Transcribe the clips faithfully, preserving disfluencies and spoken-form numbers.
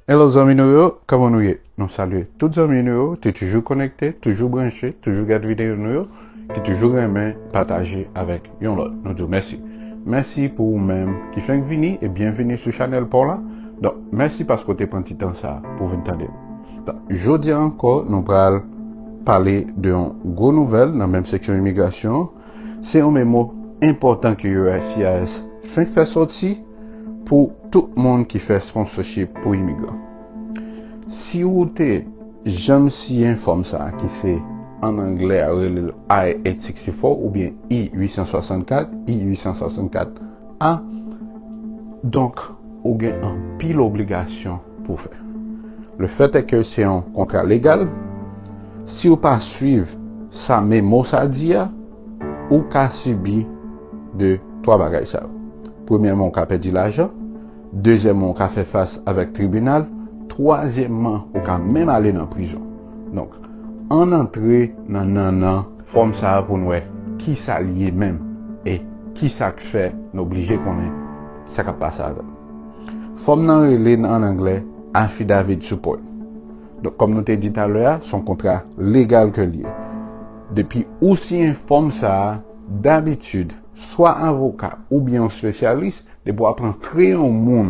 Hello zanmi nou yo, kòman nou ye? Nou salye tout zanmi nou yo ki toujou konekte, toujou branche, toujou gade videyo nou yo, ki toujou renmen pataje avèk yon lòt. Nou di w mèsi. Mèsi pou ou menm ki fenk vini e byenvini sou chanèl pa w la. Donk, mèsi paske w te pran ti tan sa pou w vin tande m. Donk, jodi a ankò, nou pral pale de yon gwo nouvèl nan menm seksyon imigrasyon. Se yon memo enpòtan ke U S C I S fenk fè sòti pou tout moun ki fè sponsorship pou imigran. Si ou te janm siyen fòm sa a, ki se an anglè a, yo rele l I eight sixty-four oubyen I eight sixty-four, I eight sixty-four A, donk, ou gen anpil obligasyon pou fè. Le fait est que se yon kontra legal. Si w pa swiv sa memo sa di a, ou ka sibi de twa bagay sa yo. Premyèman, ou ka pèdi lajan. Dezyèmman, ou ka fè fas avèk tribinal. Twazyèmman, ou ka menm ale nan prizon. Donk, ann antre nan nannan fòm sa a pou n wè ki sa l ye menm e ki sa k fè n oblije konnen sa k ap pase avè l. Fòm nan rele nan, an anglè, affidavit support. Donk, kòm nou te di talè a, se yon kontra legal ke l ye. Depi ou siyen fòm sa a, dabitid, swa avoka oubyen yon espesyalis, depi w ap antre yon moun,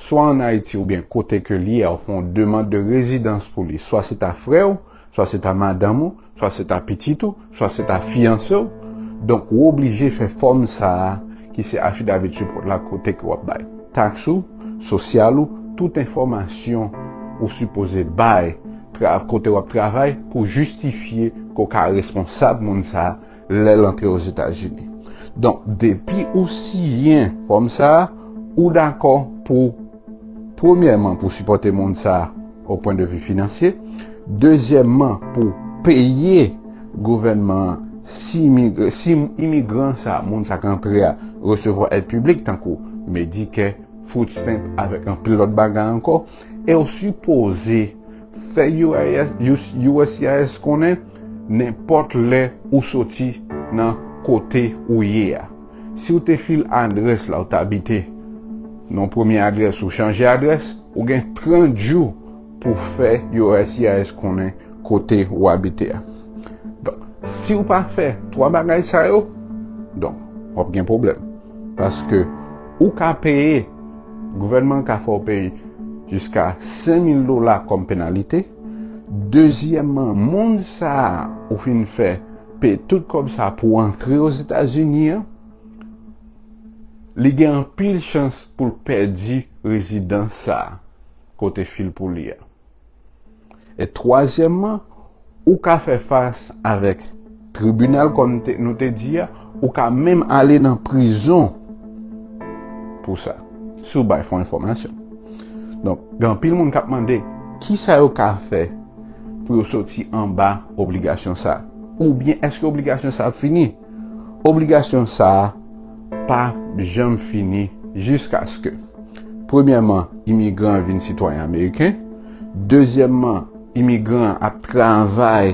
swa ann Ayiti oubyen kote ke l ye a, ou fè yon demann de rezidans pou li, swa se ta frè w, swa se ta madanm ou, swa se ta pitit ou, swa se ta fiyanse w. Donk, ou oblije fè fòm sa a, ki se affidavit support la, kote ke w ap bay taks ou, sosyal ou, tout enfòmasyon ou sipoze bay tra-, kote w ap travay pou jistifye ke w ka responsab moun sa a lè l antre Ozetazini. Donk, depi ou siyen fòm sa a, ou dakò pou, premyèman, pou sipòte moun sa a o pwen de vi finansye, dezyèmman, pou peye gouvènman an si imig-, si imigran sa a, moun sa k antre a, resevwa èd piblik, tankou Medicare, food stamp, avèk anpil lòt bagay ankò, e w sipoze fè U I S, U S C I S konnen nenpòt lè ou soti nan kote ou ye a. Si w te fil adrès la ou t abite, nan premye adrès ou chanje adrès, ou gen trant jou pou fè U S C I S konnen kote ou abite a. Donk, si w pa fè twa bagay sa yo, donk, w ap gen pwoblèm. Paske ou ka peye, gouvènman an ka fè w peye jiska senk mil dola kòm penalite. Dezyèmman, moun sa a ou fin fè peye tout kòb sa a pou antre Ozetazini an, li gen anpil chans pou l pèdi rezidans sa a kote fil pou li a. E twazyèmman, ou ka fè fas avèk tribinal, kòm te, nou te di a, ou ka menm ale nan prizon pou sa, si w bay fo enfòmasyon. Donk, gen anpil moun k ap mande, kisa yo ka fè pou yo soti anba obligasyon sa a? Oubyen èske obligasyon sa a ap fini? Obligasyon sa a pa janm fini jiskaske, premyèman, imigran an vin sitwayen ameriken. Dezyèmman, imigran an ap travay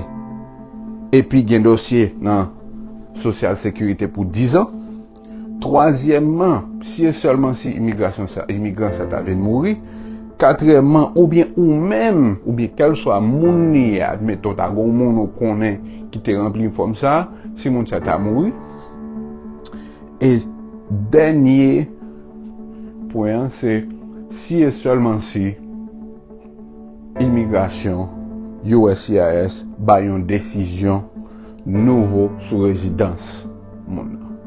epi gen dosye nan Sosyal Sekirite pou dizan. Twazyèmman, si e sèlman si imigrasyon sa, imigran sa ta vin mouri. Katriyèmman, oubyen ou menm, oubyen kèlswa moun li ye, admeton, ta gen yon moun ou konnen ki te ranpli fòm sa, si moun sa ta mouri. E dènye pwen an, se si e sèlman si imigrasyon, U S C I S, bay yon desizyon nouvo sou rezidans moun nan.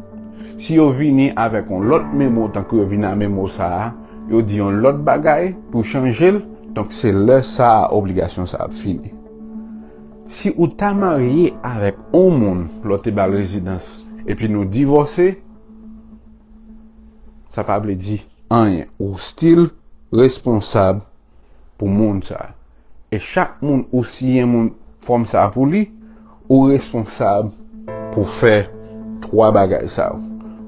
Si yo vini avèk yon lòt memo, tankou yo vini a memo sa a, yo di yon lòt bagay pou chanje l, donk se lè sa a obligasyon sa a ap fini. Si ou ta marye avèk yon moun, lè w te ba l rezidans, epi nou divòse, sa pa vle di anyen. Ou still responsab pou moun sa a. E chak moun ou siyen moun fòm sa a pou li, ou responsab pou fè twa bagay sa yo.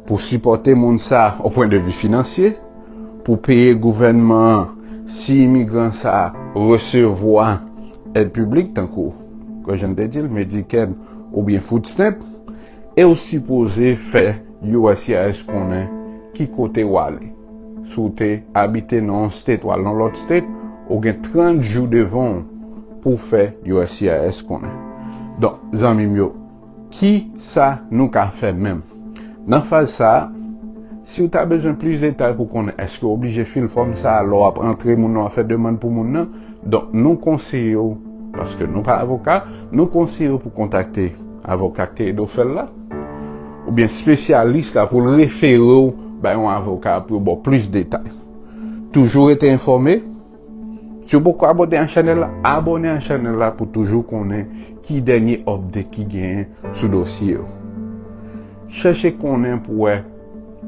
Pou sipòte moun sa a o pwen de vi finansye, pou peye gouvènman an si imigran sa a resevwa èd piblik, tankou, kòm jan m te di l, Medicaid oubyen food stamp, e w sipoze fè U S C I S konnen ki kote w ale. si w te abite nan yon state w al nan lòt state, ou gen trant jou devan w pou w fè U S C I S konnen. Donk, zanmi m yo, ki sa nou ka fè menm? Nan faz sa a, si w ta bezwen plis detay pou konnen èske w oblije fil fòm sa a lè w ap antre moun nan w ap fè demann pou moun nan, donk nou konseye w, paske nou pa avoka, nou konseye w pou kontakte avoka k te ede w fè l la, oubyen espesyalis la pou l refere w bay yon avoka pou yo ba w plis detay. Toujou rete enfòme. Si w poko abòne a chanèl la, abòne a chanèl la pou toujou konnen ki dènye update ki genyen sou dosye yo. Chèche konnen pou wè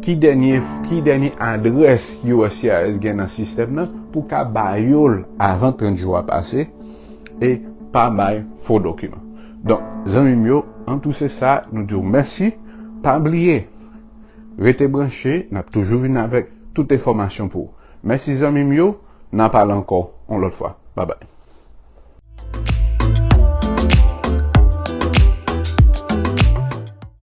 ki dènye, ki dènye adrès U S C I S gen nan sistèm nan pou ka ba yo l avan trant jou a pase e pa bay fo dokiman. Donk, zanmi m yo, an tou se sa, nou di w mèsi. Pa bliye, rete branche, n ap toujou vin avèk tout enfòmasyon pou ou. Mèsi zanmi m yo, n a pale ankò yon lòt fwa. Babay.